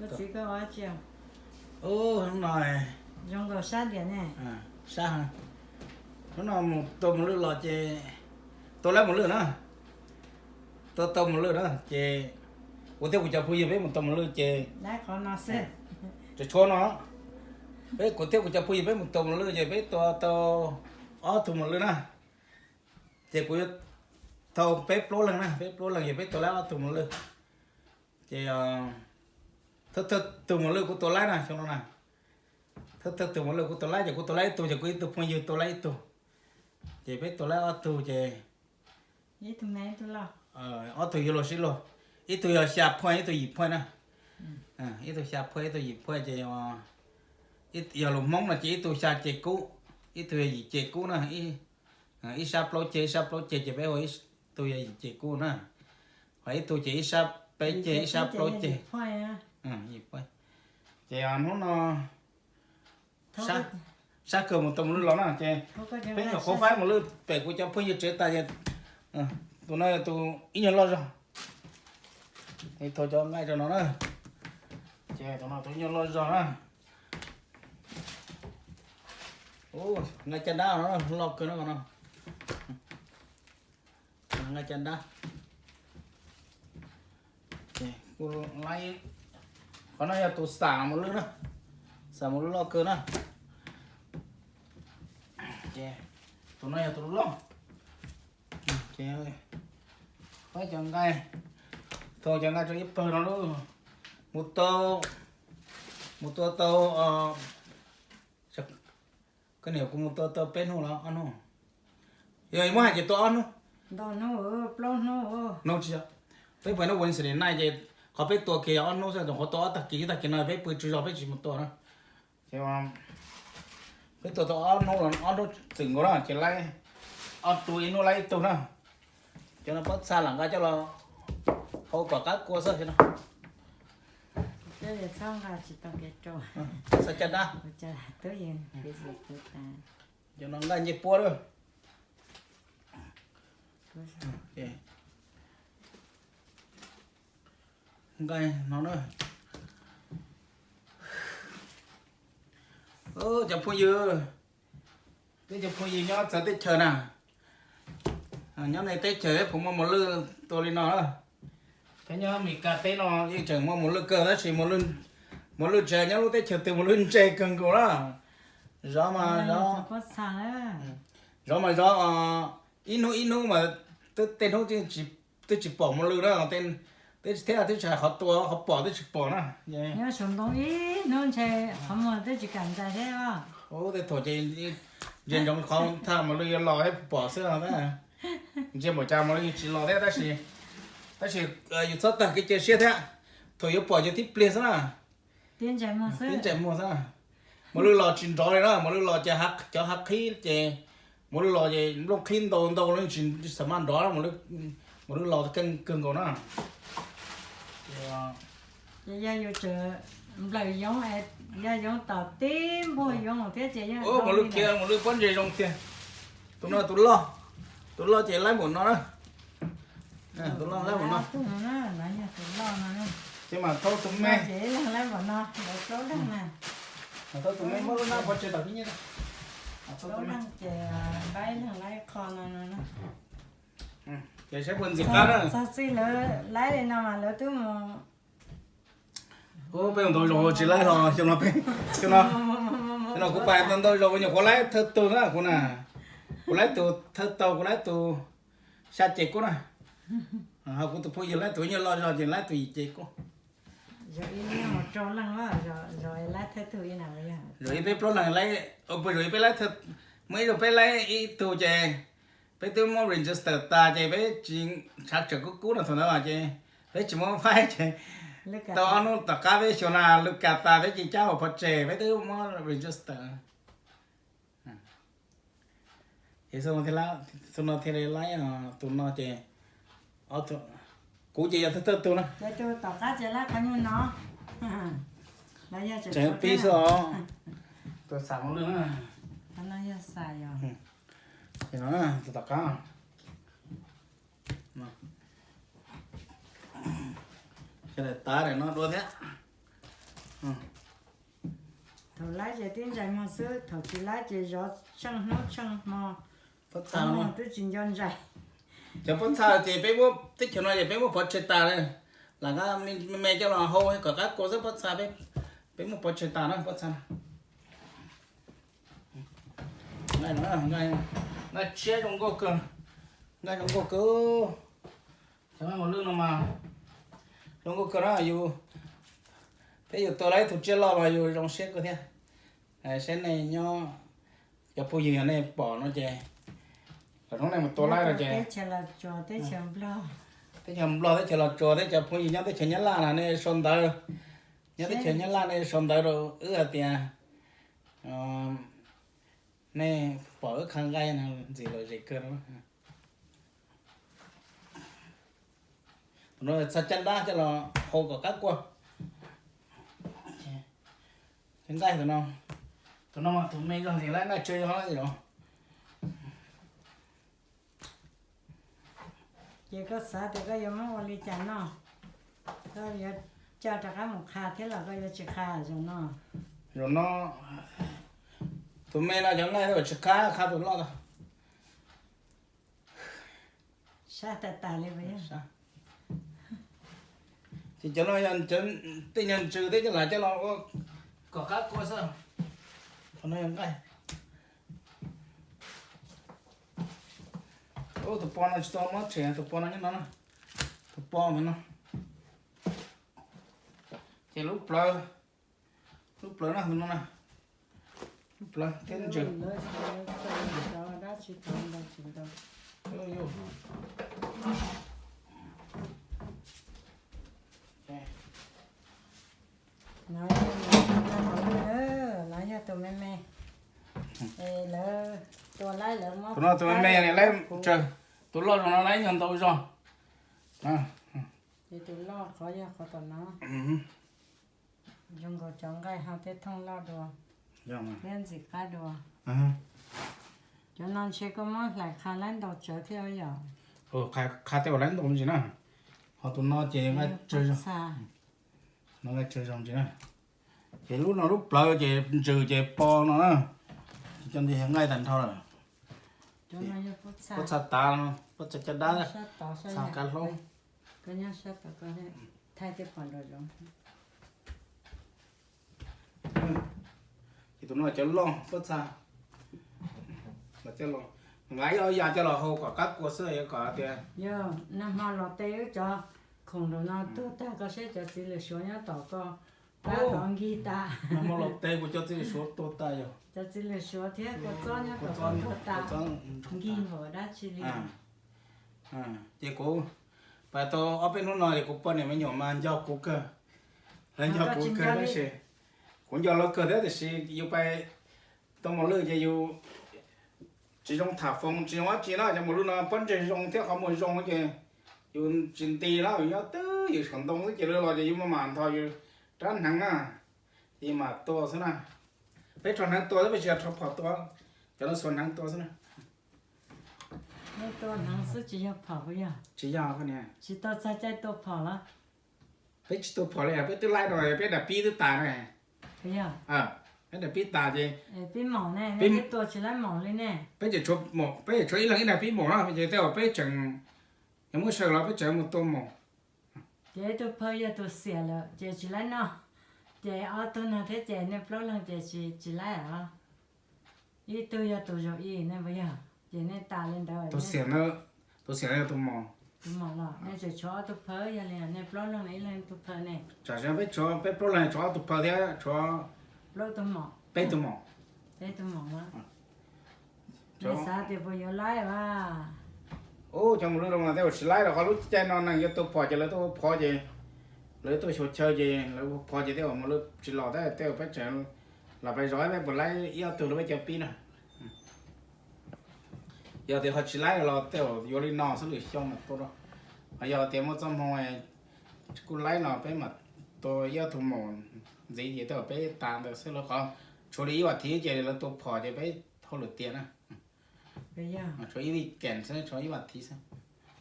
Txiv koj ua tsi? Hnub no zoo nkaus sab diam ne. Sab, hnub no mus tua mos lwj los ces, tua laib mos lwj na, tua tau mos lwj na ces kuv thiab kuv cov phooj ywg peb mus tua mos lwj ces, qhov no xwb, tseem tshuav no, peb, kuv thiab kuv cov phooj ywg peb mus tua mos lwj ces peb tua tau ob tug mos lwj na. Ces kuv yuav thau peb plaub leeg na, peb plaub leeg ces peb tua laib ob tug mos lwj. Ces thawj thawj tug mos lwj kuv tua laib na xyoo no na. Thawj thawj tug mos lwj kuv tua laib ces kuv tua laib ib tug ces kuv ib tug phooj ywg tua laib ib tug. Ces peb tua laib ob tug ces ob tug yuav luag sib luag, ib tug yog xya phuaj ib tug yim phuaj na. Ib tug xya phuaj ib tug yim phuaj ces yog lus Hmoob no ces ib tug xya ceg kub, ib tug yog yim ceg kub na. Ib sab plaub ceg ib sab plaub ceg ces peb ua ib tug yog yim ceg kub na, ho ib tug ces ib sab peb ceg ib sab plaub ceg. Ces hnub no sab kawg mus tua mos lwj los na ces peb nyuam qhuav faib mos lwj pem kuv cov phooj ywg tsev tas ces tus no yog tus ib nyuag loj zog. Thau cov nqaij rau no na. Ces tus no tus ib nyuag loj zog na. Nqaij caj dab no loj kawg no. Nqaij caj dab. Kuv, qhov no yog tus xam mos lwj na, xam mos lwj loj kawg na. Tus no yog tus loj. Faib cov nqaij, thau cov nqaij rau ib pawg no lauj. Mus tau, mus tua tau, koj niam kuv mus tua tau peb hnub los ob hnub. Yog muab hais ces tua ob hnub. Hnub tsis yog, peb pais hnub Wednesday night ces qhov peb tua kiag yog ob hnub xwb, tus qhov tua ob tag kis ib tag kis no peb pw tsw zog peb tsis mus tua na. Ces peb tua tau ob hnub los ob hnub txwm nkaus na ces laib ob tug, ib hnub laib ib tug na. Cov no pab txha lam nqa coj los hau kom qab kua xwb no. Txha caj dab. Cov no nqaij ncej puab lawm. Nqaij no na. Cov phooj ywg, peb cov phooj ywg nyob txawv teb chaws na, nyob nej teb chaws peb puas muaj mos lwj tua li no? Peb nyob Amelikas teb no yeej tseem muaj mos lwj kawg tab sis mos lwj tsis hais nyob lub teb chaws twg mos lwj ntse kawg nkaus na. Zov mas zov, zov mas zov ib hnub ib hnub mas twb tej hnub twb tsis pom mos lwj na, twb tsis thiab twb tsis hais qhov tua qhov pom twb tsis pom na. Nyob saum ntoo ib hnub ntshe qhov muag twb tsis kam ntais thiab. Ub, tej thaum ces ntsia ntsoov qhov thaj mos lwj yuav los thiab pom xwb na. Ntsia npaum cas mos lwj tsis los thiab tab sis, tab sis yus txhob tag kev cia siab thiab, thaum yuav pom ces tib pliag xwb na. Tib ntsais muag xwb. Mos lwj los tsis nrov li na, mos lwj los ces cov hav qhib ces, mos lwj los ces nplooj qhib ntau ntau li tsis xam maj nrov, mos lwj los keej kawg nkaus na. Ces yog yus tseem nplawm yoov, yog yoov tom tib npuag yoov thiab ces yeej mos lwj khiav, mos lwj pob ntseg zoo tiag. Tus no tus loj, tus loj ces laib npaum no na. Tus loj laib npaum no. Ces mam thauj tus me, mam thauj tus me muab lub hnab pov tseg tom ib nyiaj. Ces saib puas ntxim qab na. Txog txij lawv laib li no mas lawv twb mus. Ub, peb mus ntau zaus tsis laib los xyoo no peb, xyoo no, xyoo no kuv pais ntau zaus kuv nyuam qhuav laib thawj tug na kuv na. Kuv laib tus thawj tau, kuv laib tus xya ceg kub na. Ho kuv tus phooj ywg laib tus nyuag loj zog ces laib tus yim ceg kub. Zaum ib peb plaub leeg laib, puas zaum ib peb laib, muaj ib zaug peb laib ib tug ces peb twb muab register tas ces peb tsis, tshav tseem kub kub no thaum ntawd ces peb tsis muab faib ces tau ob hnub tom qab peb xyuas na lwm kas tas peb cia cab mus pov tseg peb twb muab register. Ces xyoo no thiaj li laib tus no ces kuv ces yog thawj thawj tug na. Tseem pib xwb os. Tus xam mos lwj na. Ces no tus tom qab. Sawv daws tav daim no dua thiab. Thaum laib ces tib ntsais muag xwb, thaum tsis laib ces zov tsheej hnub tsheej hmo, pob txha no twb tsis nco ntsais. Cov pob txha ces peb muab teb chaws no ces peb muab pov tseg tas lawm, lam nqa me me coj los hau kom qab kua xwb pob txha, peb muab pov tseg tas na pob txha. Nqaij tshiab zoo nkauj kawg, nqaij zoo nkauj kawg. Cov nqaij mos lwj no mas zoo nkauj kawg na yus, peb yus tua laib ib tug tsiaj loj mas yus zoo siab kawg thiab. Saib nej nyob, cov phooj ywg yog nej pom no ces, kom hnub nej mus tua laib no ces, teb chaws Nplog teb chaws Los Tsuas, teb chaws phooj ywg nyob teb chaws Nyab Laj na nej sau ntawv, nyob teb chaws Nyab Laj nej sau ntawv rau wb hais tias nej pom wb khav nqaij no ntxim lom zem kawg no. Tus no txha caj dab coj los hau kom qab kua. Cov nqaij tus no, tus no mas tus me zog ntxim lawm, nqaij tsawg zog los. Ces koj xav tias koj yuav muab ua li cas noj? Koj yuav coj rov qab mus qha thiab los koj yuav tsis qha zaum no? Zaum no tus me no cov nqaij tsis qha, qha tus loj ntag. Sab tas tas li. Ces cov no yog tej nyuag ntsws thiab cov lam coj los ua kom qab kua xwb. Qhov no yog nqaij. Ub, tus po no tsis tau muab tshem, tus po no nyob no na. Tus po ntawm no. Ces lub plawv, lub plawv no, tus no na, lub plawv thiab ntsws. No yog tus me me, lawv tua laib lawv muab, tus no tus me me, tus loj zoo no laib nyuag ntau zog. Ces tus loj qhov yog qhov tom no. Zoo nkaus cov nqaij ho tej thooj loj dua, thiab ntxim qab dua. Cov no ntshe koj muab hlais qha laib ntau tsawv thiab yom. Qha tej uas laib ntau ntsis na. Ho tus no ces nqaij tsawg zog, no nqaij tsawg zog ntsis na. Ces lub no lub plawv ces ntsws ces po no na. Ces cov ntawd yog nqaij tag nrho lawm. Pob txha tav, pob txha caj dab, txha kav hlaub. Ces tus no cov loj pob txha, nqa ib ob yav coj los hau kom qab kua xwb, yog kom tias yog nag hmo los tes wb cov khoom nraum no tuag tag, koj saib cov txiv lws suav nyob tom koj pab tod nkig tas. Nag hmo los tes kuv cov txiv lws suav tuag tag yog. Cov txiv lws suav thiab kua txob nyob tom koj tuag tas, nkig npaum dab tsi li. Ces kuv, pais tau ob peb hnub no ces kuv poj niam me nyuam mas nco kuv kawg, lawv nco kuv kawg tab sis kuv nco lawv kawg thiab tiam sis yus pais tau mos lwj ces yus tsis zoo tham foos tsis zoo dab tsi na, cov mos lwj no pob ntseg zoo thiab qhov muag zoo ces yus tsis nti na, yus nyob twb yus saum ntoo xwb ces lawv los ces yus maj mam ntho yus rab hneev na, ces yus mam tua xwb na. Peb rho hneev tua xwb, peb tsis yog rho phom tua, cov no xuas hneev tua xwb na. Tua hneev xwb tsis yog phom puas yog? Tsis yog, tsis tau txog caij tua phom los? Peb tsis tua phom li, peb twb laib rau, peb daim pib twb tas na. Peb daim pib tas ces pib maum ne, peb tua tsis laib maum li ne. Peb tseem tshuav, peb tseem tshuav ib leeg ib daim pib maum na, ces tej uas peb tseem, yog muaj sij hawm los peb tseem mus tua maum. Ces ib tug phaw yog tus xiam lawm ces tsis laib noj, ces ob tug no thiab ces nej plaub leeg ces tsis, tsis laib os. Ib tug yog tus zaum ib ne puas yog? Ces nej tas li ntawd. Tus xiam, tus xiam yog tus maum. Tus maum los nej tseem tshuav ob tug phaw, yog li nej plaub leeg ib leeg ib tug phaw ne. Tam sim no peb tshuav, peb plaub leeg tshuav ob tug phaw thiab tshuav plaub tug maum, peb tug maum. Peb tug maum. Xav tias puas yuav laib as? Ub, cov mos lwj no mas tej uas tsis laib los qhov lub caij no neeg yuav tua phom ces lawv tuaj ua phov ces lawv tuaj xyuas chaw ces lawv ua phov ces tej uas mos lwj tsis los thiab tej uas peb tseem los pais zov peb puas laib ib ob tug los peb cov pib na. Yog tias ho tsis laib los tej uas yuav li no xwb lwm xyoo mas tua rau. Ho yog tias muaj txoj hmoo kuj laib no peb mam tua ib ob tug maum ntxiv ces tej uas peb tas ntawd xwb, lawv qhov tshuav li ib vas thiv ces lawv tua phom ces peb hauj lwm tiag na. Tshuav ib vij kem xwb, tshuav ib vas thiv xwb.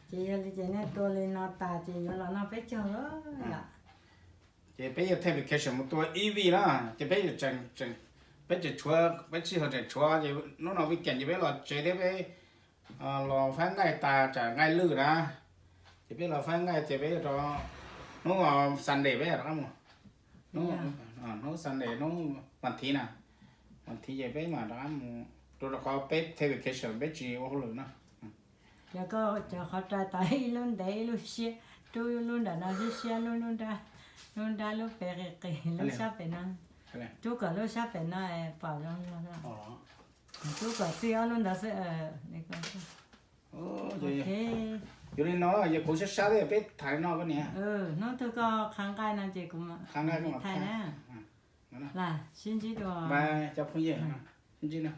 Ces yog li ces nej tua li no tas ces yuav los noj peb caug lawm. Ces peb yuav take vacation mus tua ib vij na, ces peb tseem, peb tseem tshuav, peb sij hawm tseem tshuav, ces hnub no weekend ces peb los tsev thiab peb los faib nqaij tas tsam nqaij lwj na. Ces peb los faib nqaij ces peb rov, hnub Sunday peb rov qab mus. Hnub Sunday hnub vas thiv na, vas thiv ces peb mam rov qab mus, rau qhov peb take vacation peb tsis ua hauj lwm na. Cov koj cov qhov rai tas ib lub ntev ib lub siab, rub lub nram no siab siab, lub, lub nrab lub pem qis qis, lub sab pem no. Rub kom lub sab pem no pom zoo. Rub kom txij ob lub ntawd xwb. Yog li no ces kuv sab sab thiab peb tham li no koj niam. Hnub twg koj qha nqaij no ces kuv qha nqaij thaij na. Las sib ntsib dua. Cov phooj ywg, sib ntsib na.